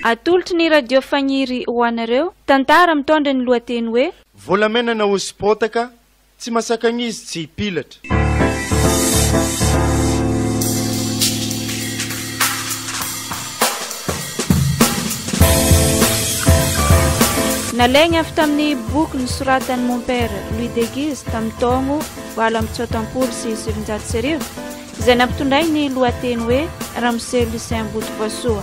Atolotry ny Radio Fagniry ho anareo, tantara mitondra ny lohateny hoe. Volamena na hoso-potaka, tsy masakagnizy tsy hipilatra. Nalaigna avy tamin'ny boky nosoratan'i Mompera Louis de Guise tamin'ny taogno 1988, izay nampitondrainy ny lohateny hoe Ramose Lucien Botovasoa,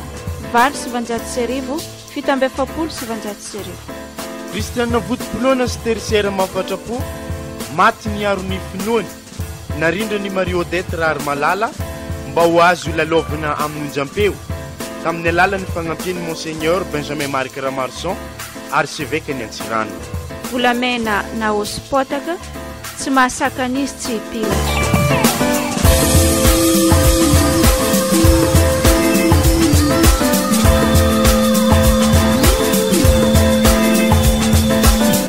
1908 1947. Kristiana votom-pinoana sy tertiaire mahafatra-po, maty niaro ny finoany, narindran'i Marie Odette Raharimalala mba ho azo lalaovina amin'ny onjampeo, tamin'ny alalan'ny fagnampian'i Monseigneur Benjamin Marc Ramaroson, Arsevekan'i Antsiranana. Volamena na hoso-potaka, tsy mahasakana izy tsy hipilatra.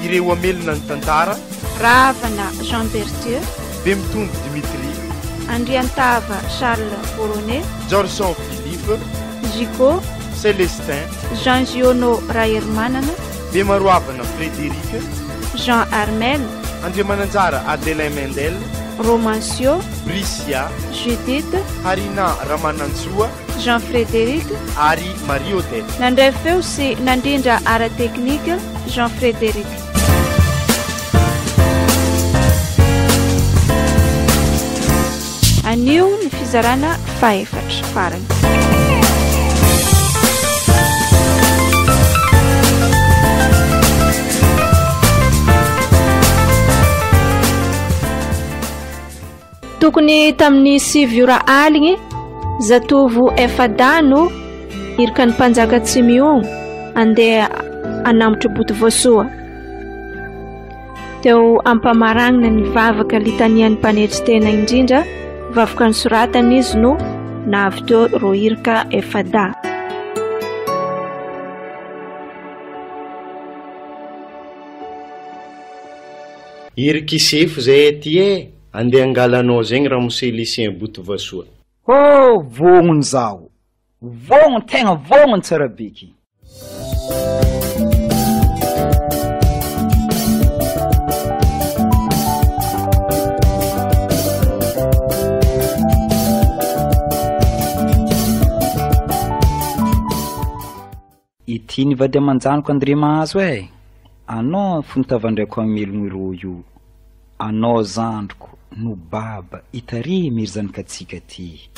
Ireo hamelona ny tantara. Rahavana Jean Berthieu. Bemitombo Dimitri. Andriantava Charles Borone. Jaorison Philippe. Gigot. Celestin. Jean Giono Raherimanana. Bemaroavana Frédéric. Jean Armel. Andriamananjara Adelin Mendel. Romancio. Bricia. Judith. Harina Ramanantsoa. Jean Frédéric. Ary Marie Odette. Nandray feo sy nandrindra ara-teknika Jean Frédéric. Anio ny fizarana fahefatra farany. Tokony tamin'ny sivy ora aligny, zatovo efa-dahy no irika ny mpanjaka Tsimihogno andeha hanambotra Botovoasoa. Teo ampamaragnana ny vavaka litanian'ny mpanetry tena indrindra, vavoka nosoratana izy no nahavy teo rô iraka efa-dahy. Iriky sefo zay aty e! Andeha angalanao zegny ramose Lucien Botovasoa. Oh vognony zaho, vognony tegna vognony tsara beky. Ity ny vady aman-janako Andriamahazo e! Anao fony tavandraiko hamelogno ireo io. Anao zandriko no baba itarihiny ry zanakatsika ty.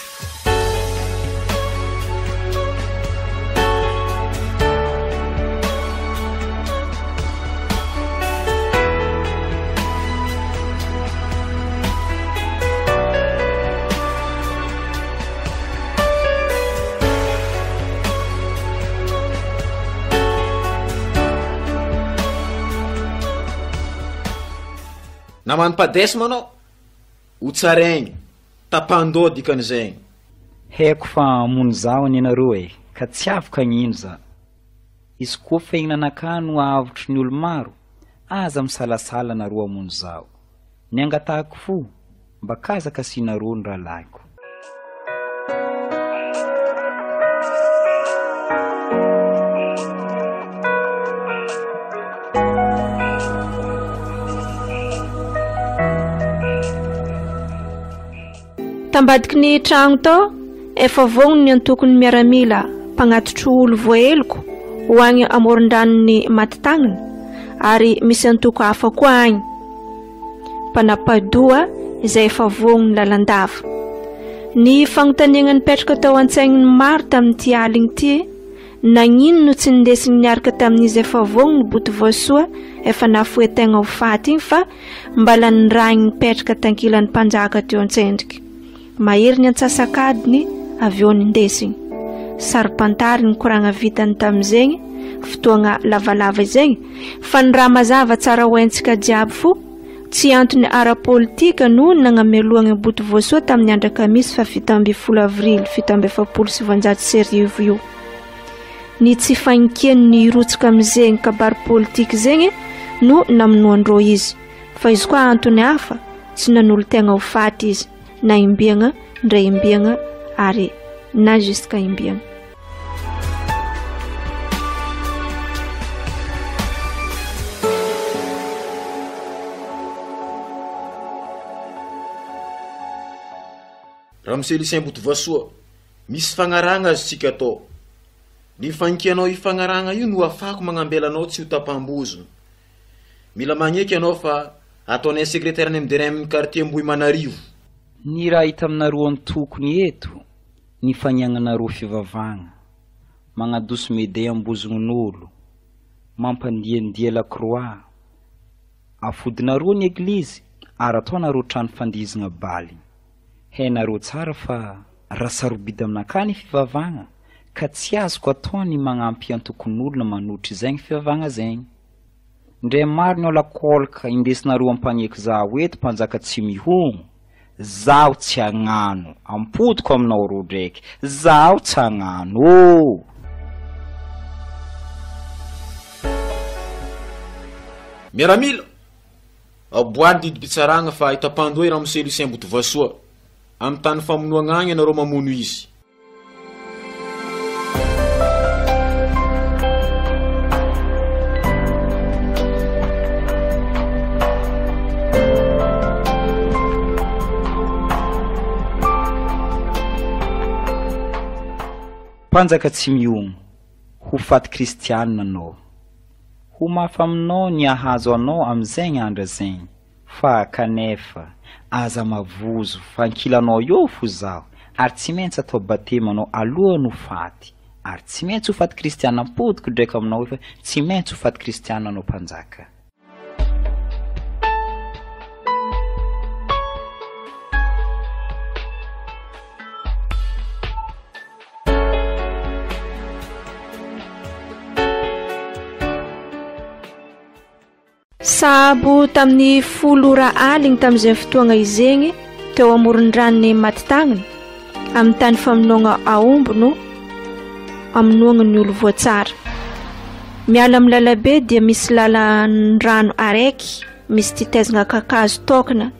Naman'ny Padesm anao? Ho tsaraigny, tapahan-doha dikan'izegny. Haiko fa hamono zaho anie nareo e, ka tsy afaka hagnino za. Izy koa fiaignananakahy no hahavotry ny olo maro, aza misalasala nareo hamono zaho. Ny angatahako fo, mba k'aza kasihinareo ny rahalahiko. Tambadiky ny tragno tao, efa vognona ny antokon'ny miaramila mpagnatitro olo voaheloko ho agny amoron-dranon'ny Matitagnina ary misy antoko hafa koa agny. Mpanapa-doha izay efa voaon'ny lalandava. Ny fanontaniana nipetraka tao an-tsain'ny maro tamin'ity alina ity, nagnino no tsy nindesiny niaraka tamin'izy efa voaon'ny boto voasoa efa nahafoy tegna ho faty igny fa mbala nirahiny nipetraka tankilan'ny mpanjaka teo an-tsendriky. Mahery ny antsasak'adiny avy eo nindesiny. Saro-pantary ny koragna vitany tamin'izegny fotoagna lavalava izegny, fa ny raha mazava tsara ho haintsika jiaby fo, tsy antony ara-politika no nagnamelohagna Boto Voasoa tamin'ny andrakamisy faha 17 avrily 1947 io. Ny tsy fagnekeny ny hirotsaka amin'izegny kabary politika izegny no namonoan-drô izy. Fa izy koa antony hafa, tsy nanolo-tegna ho faty izy, na imbiagna, ndra imbiagna, ary na jusqu'à imbiagna. Ramose Lucien Botovasoa, misy fagnarahagna azontsika atao. Ny fagnikianao io fagnarahagna io no afahako magnambela anao tsy ho tapam-bozona. Mila magneky anao fa ataonay sekretera ny MDRM ny quartier Ambohimanarivo. Ny raha hita aminareo antokony eto ny fagniagnanareo fivavahagna, magnadoso meday am-bozognon'olo, mampandiandia la croix, afodinareo ny eglizy ary ataonareo trano fandihizagna baly. Hainareo tsara fa raha sarobidy aminakahy ny fivavahagna ka tsy azoko atao ny magnampy antokon'olona manohitry zegny fivavahagna zegny. Ndre maro ny olakôlaka indesinareo ampagneky zaho eto mpanjaka tsy mihogno, zaho tsy hagnano, ampodiko aminao rô dreky, zaho tsy hagnano ô! Miaramila! Aboahy ny didim-pitsaragna fa hitam-pandoa i Ramose Lucien Botovasoa. Amin'ny tany famonoagna agny ianareo mamono izy. Mpanjaka tsy miono, ho faty kristianina anao. Ho mafy aminao ny ahazo anao amin'izegny andra zegny, fa kanefa aza mavozo fa ankilanao eo fo zaho ary tsy maintsy atao batemy anao alohan'ny ho faty ary tsy maintsy ho faty kristiana ampodiko ndraiky aminao io fa tsy maintsy ho faty kristiana anao mpanjaka. Sahabo tamin'ny folo ora aligny tamin'izay fotoagna izegny teo amoron-dranon'i Matitagnina, amin'ny tany famonoagna aomby no amonoagna ny olo voatsara. Miala amin'ny lalabe dia misy lalan-drano araiky misy titezagna kakazo tokana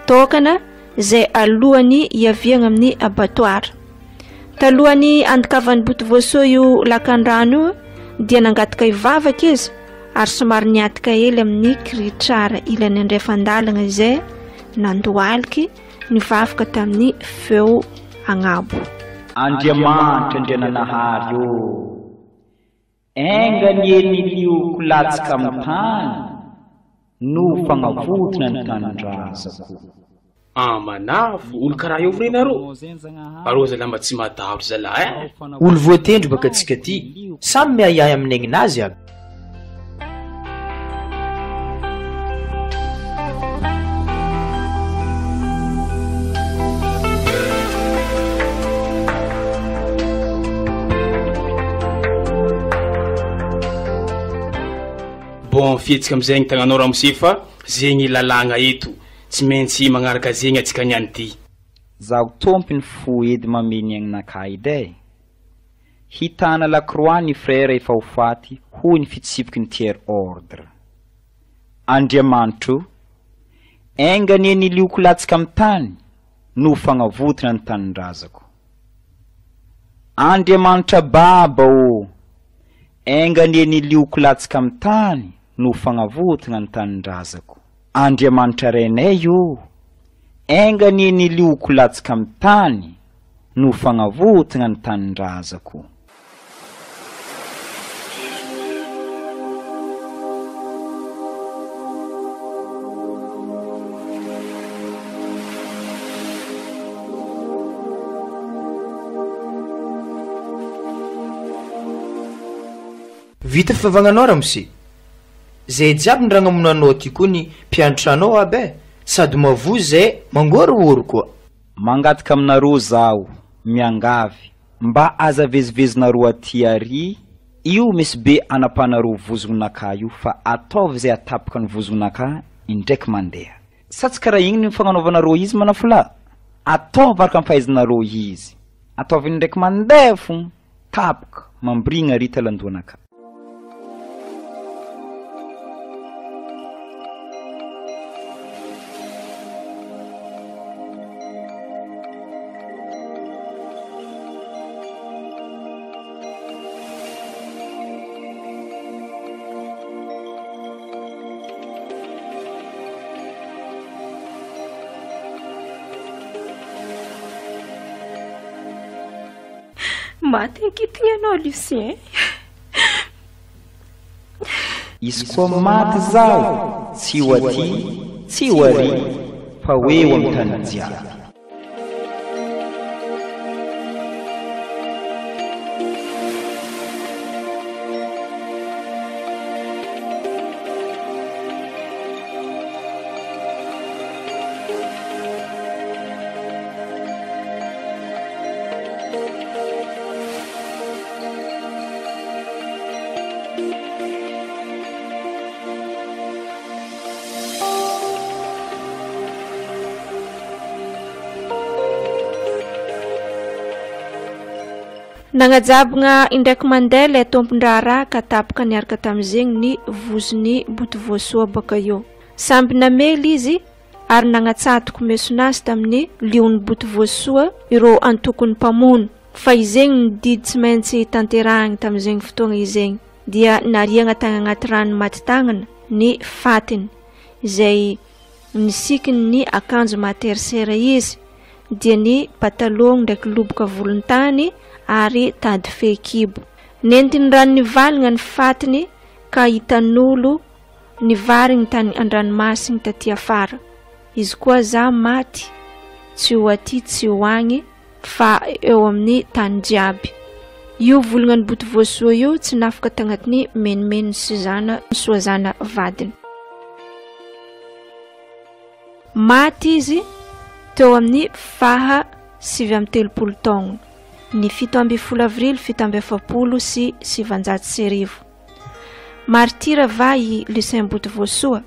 tokana izay alohan'ny hiaviagna amin'ny abattoir. Talohan'ny handikavan'i Botovoasoa io lakan-drano io dia nangataka hivavaka izy ary somary niatika hely amin'ny kiritrara ilany andrefan-dalana izay nandohaliky nivavaka tamin'ny feo agnabo. Andriamanitra Andriananahary ô! Enga anie ny lioko latsaka amin'ny tany no ho fagnavotana ny tanindrazako. Amanafo, olo karaha eo ve nareo? Arô zalahy mba tsy matahotra zalahy eh! Olo voatendry baka tsika ty, samy miahiahy amin'ny aigninazy aby. Bon fihetsika amizay ny tagnanao ramose fa zegny lalàgna eto, tsy maintsy magnaraka zegny atsika niany ty. Zaho tompony fo edy mamehy ny aignanakahy edy e! Hitana la croix ny frère efa ho faty hoy ny fitsipiky ny tiers ordre. Andriamanitro, enga anie ny lioko latsaka amin'ny tany no ho fagnavotana ny tanindrazako. Andriamanitra Baba ô, enga anie ny lioko latsaka amin'ny tany no ho fagnavotana ny tanindrazako. Andriamanitra Rainay ô, enga anie ny lioko latsaka amin'ny tany no ho fagnavotana ny tanindrazako. Vita fivavagnanao ramose. Zay jiaby ny raha namono anao ty koa ny mpiantra anao aby e! Sady mavozo zay mangorohoro koa. Mangataka aminareo zaho, miangavy, mba aza vezivezinareo aty ary io misy be anapanareo vozongonakahy io fa ataovy zay atapaka ny vozongonakahy indraiky mandeha. Sa tsy karaha igny ny fagnanaovanareo izy manafolahy? Ataovy araka ny fahaizanareo izy. Ataovy indraiky mandeha fo, tapaka, mambrigna ary talandohanakahy. Maty ankitigny anao Lucien. Izy koa maty zaho tsy ho aty tsy ho ary fa ho eo amin'ny tany jiaby. Nagnajabogna indraiky mandeha ilay tompon-draharaha ka tapaka niaraka tamin'izegny ny vozon'i Botovoasoa baka eo. Samby namely izy ary nagnatsatoko meson'azy tamin'ny lion'i Botovoasoa ireo antokon'ny mpamono. Fa izegny ny didy tsy maintsy tanterahigny tamin'izegny fotoagna izegny, dia nariagna tagny agnaty rano maty tagnana ny fatiny, izay nisikiny ny akanjo maha tersera izy, dia ny patalogno ndraiky loboka volontany ary tady fehikibo. Nentin'ny rano nivalagna ny fatiny ka hitan'olo nivarigny tany an-dranomasigny taty afara. Izy koa za maty, tsy ho aty tsy ho agny, fa eo amin'ny tany jiaby. Io volognan'i Botovoasoa io tsy nafoka tagnatin'ny menomenon'i Suzana Soazana vadiny. Maty izy teo amin'ny faha 39 taogno, ny 17 avrily 1947. Martira va i Lucien Botovoasoa?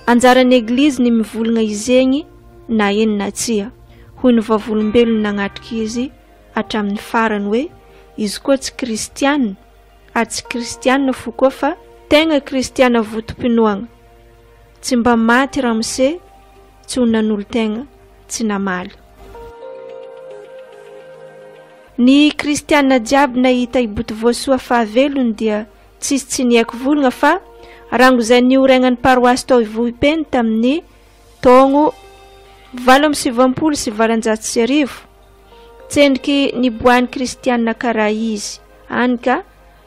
Anjaran'ny Eglizy ny mivolagna izegny na eny na tsia, hoy ny vavolombelony nagnatrika izy hatramin'ny farany hoe izy koa tsy kristiana ary tsy kristiana fo koa fa tegna kristiana votom-pinoagna. Tsy mba maty ramose tsy ho nanolo-tegna tsy namaly. Ny kristiana jiaby nahita i Botovoasoa fahavelony dia Tsisy tsy niaiky volagna fa rango izay nioregnan'ny paroasy tao Ivohipeny tamin'ny taogno 1898, tsendriky niboahan'ny kristiana karaha izy, any ka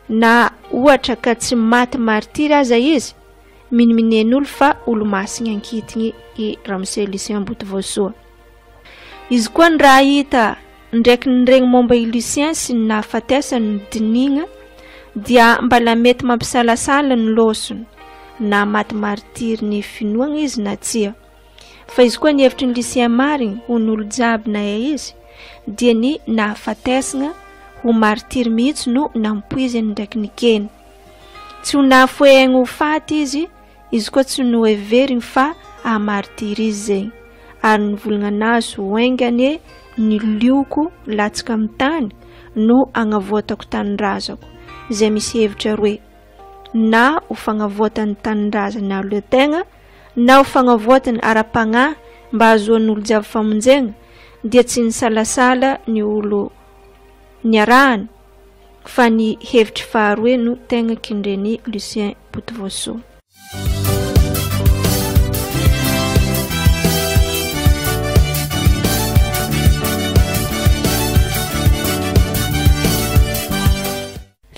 na ohatra ka tsy maty martiry aza izy, miniminen'olo fa olo-masigny ankitigny i Ramose Lucien Botovoasoa. Izy koa ny raha hita ndraiky ny regny momba i Lucien sy ny nahafatesany no dinihina dia mbala mety mampisalasala ny lôsony na maty martiry ny finoagna izy na tsia. Fa izy koa ny hevitry ny Lucien marigny ho ny olo jiaby nahay izy dia ny nahafatesagna ho martiry mihitsy no nampoiziny ndraiky nikeny. Tsy ho nahafoe aigny ho faty izy Izy koa tsy noheveriny fa hahamartiry izy zegny, ary nivolagna anazy ho enga anie ny lioko latsaka amin'ny tany no agnavoatako tanindrazako, izay misy hevitra roe, na ho fagnavoatany tanindrazany ahaleo tegna, na ho fagnavoatany ara-pagnahy mba hahazoan'olo jiaby famonjegna, dia tsy nisalasala ny olo niarahany, fa ny hevitry faharoe no tegna kindren'i Lucien Botovoasoa.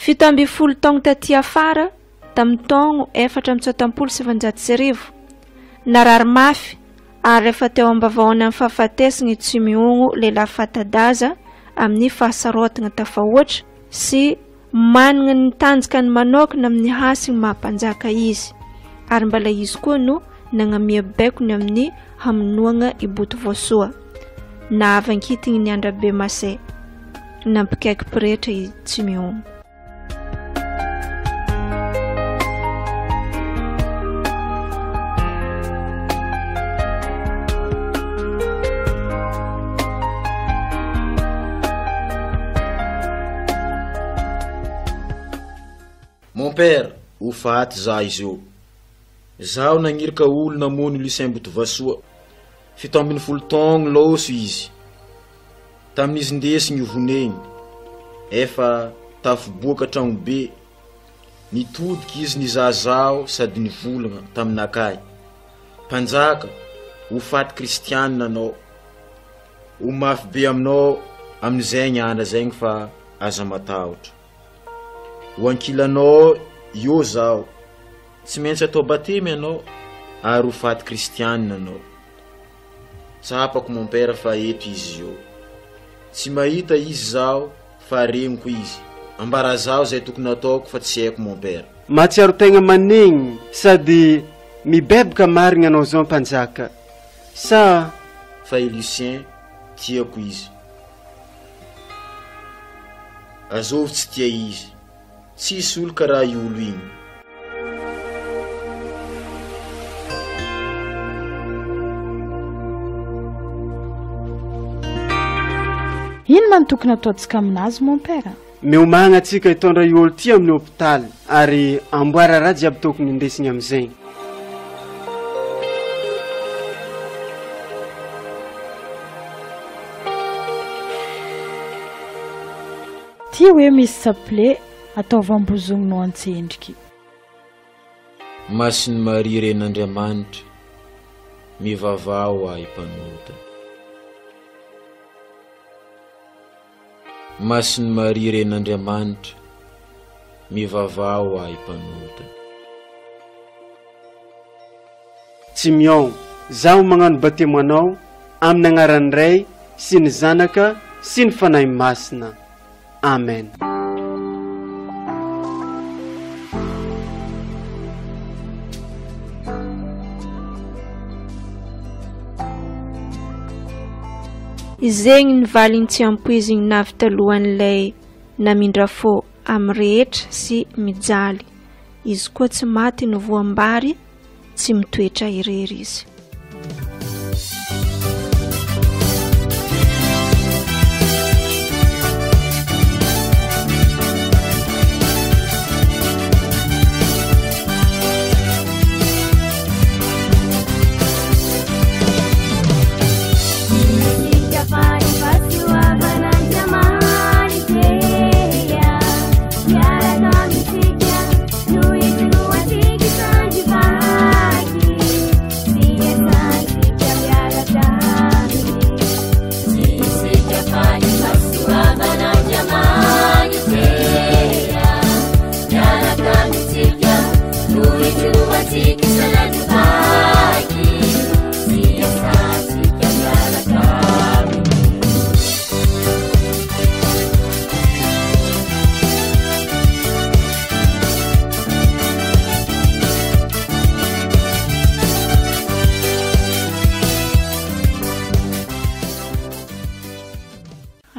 17 taogno taty afara, tamin'ny taogno 1974, narary mafy ary rehefa teo am-bavahoanan'ny fahafatesana i Tsimihogno lehilahy fata-daza amin'ny fahasarotana tafahoatra sy manana ny tanjakany manokana amin'ny hasiny maha mpanjaka izy ary mbala izy koa no nagnamia baiko ny amin'ny hamonoagna i Botovoasoa nahavankitigny ny Andrabe Masay nampikaiky pretra i Tsimihogno. Mon père, ho faty za izao. Zaho nagniraka olo namono Lucien Botovasoa. 17 taogno lôso izy. Tamin'izy ndesigny vonegny, efa tafiboaka tragnobe, nitodiky izy nizahazaho sady nivolagna taminakahy, Mpanjaka, ho faty kristianina anao, ho mafy be aminao amin'izegny andra zegny fa. Aza matahotra. Ho ankilanao eo zaho. Tsy maintsy atao batemy ianao ary ho faty kristianina anao. Tsapako mon père fa eto izy io. Tsy mahita izy zaho fa regniko izy. Ambara zaho zay tokony ataoko fa tsy haiko mon père. Mahatsiaro tegna manegny sady mibebaka marigna anao zao mpanjaka sa. Fa i Lucien tiako izy. Azovy tsy tia izy. Tsisy olo karaha io olo igny. Ino ma no tokony ataontsika aminazy mon père? Miomagna atsika hitondra io olo ty amin'ny hopitaly ary amboara raha jiaby tokony indesigny amizegny. Ty hoe misy saple ataovy ambozogno antsendriky. Masin'i Maria Renin'Andriamanitra, mivavaha ho ahy mpanota. Masin'i Maria Renin'Andriamanitra, mivavaha ho ahy mpanota. Tsimiao, zaho magnano batemo anao amin'ny agnaran'ny Ray sy ny Zanaka sy ny Fanahy Masina. Amen. Izegny ny valiny tsy ampoizigny navy talohan'ilay namindra fo amin'ny rehetra sy mijaly. Izy koa tsy maty no voam-bary, tsy mitoetra irery izy.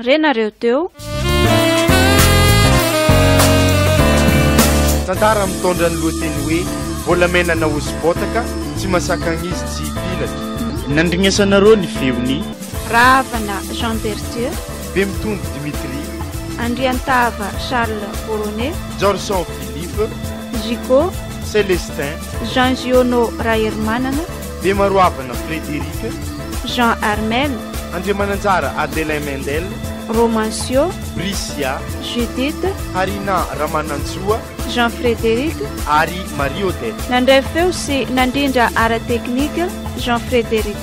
Renareo teo. Tantara mitondra ny lohateny hoe Volamena nahosi-botaka, tsy masakagna izy tsy hipilatra. Nandrignesanareo ny feon'i. Rahavana Jean Berthieu. Bemitombo Dimitri. Andriantava Charles Borone. Jorson Philippe. Gigot. Célestin. Jean Giono Raherimanana. Bemaroavana Frédéric. Jean Armel. Andriamananjara Adelin Mendel. Romancio. Bricia. Judith. Harina Ramanantsoa. Jean Frédéric. Ary Marie Odette. Nandray feo sy nandrindra ara-teknika Jean Frédéric.